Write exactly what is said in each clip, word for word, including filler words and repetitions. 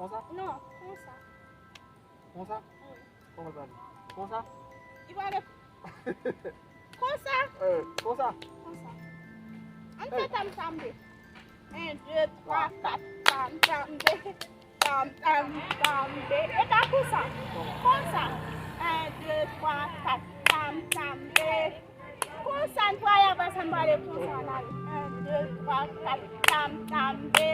Konsa? Non, konsa. Konsa? Wi. Kòman sa di? Konsa? Li pale konsa. Eh, konsa? Konsa. Ann fè tam tam de. En, de, twa, kat. Tam tam de. Tam tam tam de. E pa konsa. Konsa. En, de, twa, kat. Tam tam de. Konsa n prale, apre sa n prale konsa n ale. En, de, twa, kat. Tam tam de.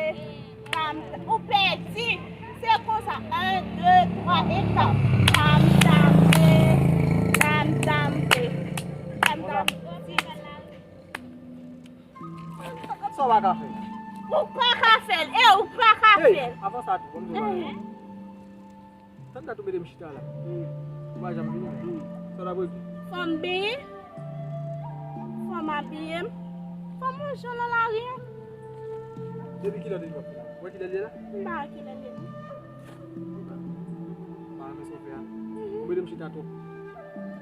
Tam tam. Ou pèdi. Se konsa. En, de, twa, e tam. Tam tam de. Tam tam de. Tam tam de. Sa w pa ka fè. Ou pa ka fè l. E ou pa ka fè l. Avan sa tou, ban m di w bagay. Tann dat ou mete m chita la. Ou pa janm vini. Sa w t ap regle? Fò m benyen. Fò m abiye m. Fò m manje nan lari an. Depi kilè w te di w ap fè la? Ou wè kilè l ye la? M pa wè kilè l ye non. M pa renmen sa w fè a. Ou mete m chita twòp.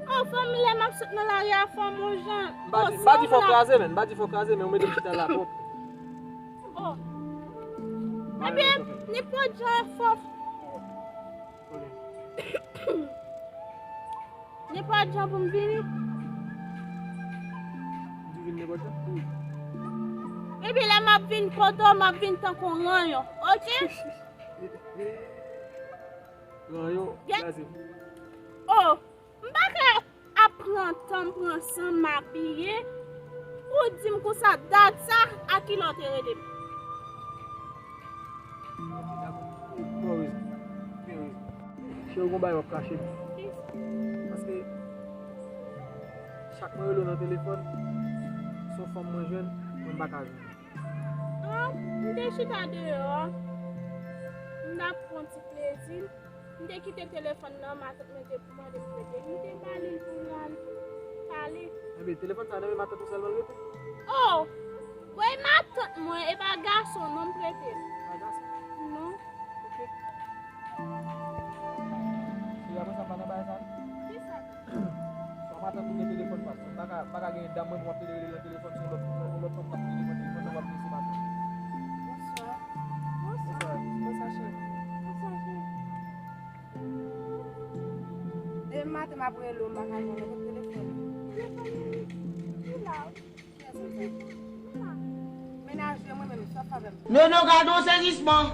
Oh, fò m lè m ap sot nan lari a, fò m yon jan. M pa di, m pa di fò w kraze, men. M pa di fò w kraze, men ou mete m chita la twòp. Oh. Ebyen, nenpòt jan fò. Nenpòt jan pou m vini. Di vin nenpòt jan? Epi lè m ap vin kote w, m ap vin tankou ranyon, oke? Ranyon, kraze. Oh, m pa ka ap pran tan m pran san m abiye. Ou di m konsa dat sa, a kilè w te rele m? Ou gen rezon. Ou gen rezon. Cheri, ou gon bagay w ap kache m. Paske chak mwen rele w nan telefòn, se yon fanm mwen jwenn, mwen m pa ka jwenn. Ah, m te chita deyò. M t ap pran ti plezi. M te kite telefòn nan, matant mwen te mande m prete. M te ba li l pou l al pale. Ebyen, telefòn sa nan men matant ou sèlman l rete? Oh! Woy, matant mwen, e pa gason non m prete l. Pa gason? Non. Ok. Cheri, apre sa, m pa nan bagay sa non. Kisa? Sa matant ou gen telefòn pa m. M pa ka, m pa ka gen dam mwen pou m ap rele nan telefòn, se yon lòt, yon lòt fanm k ap rele nan telefòn, sa w ap rele se matant. Bonswa. Bonswa. Bonswa, cheri. Bonswa, cheri. Depi maten m ap rele w, m pa ka jwenn ou, kote telefòn ou? Telefòn mwen, li la. Menaje mwen menm, sa w ap fè avè m? Nono, gade yon sezisman!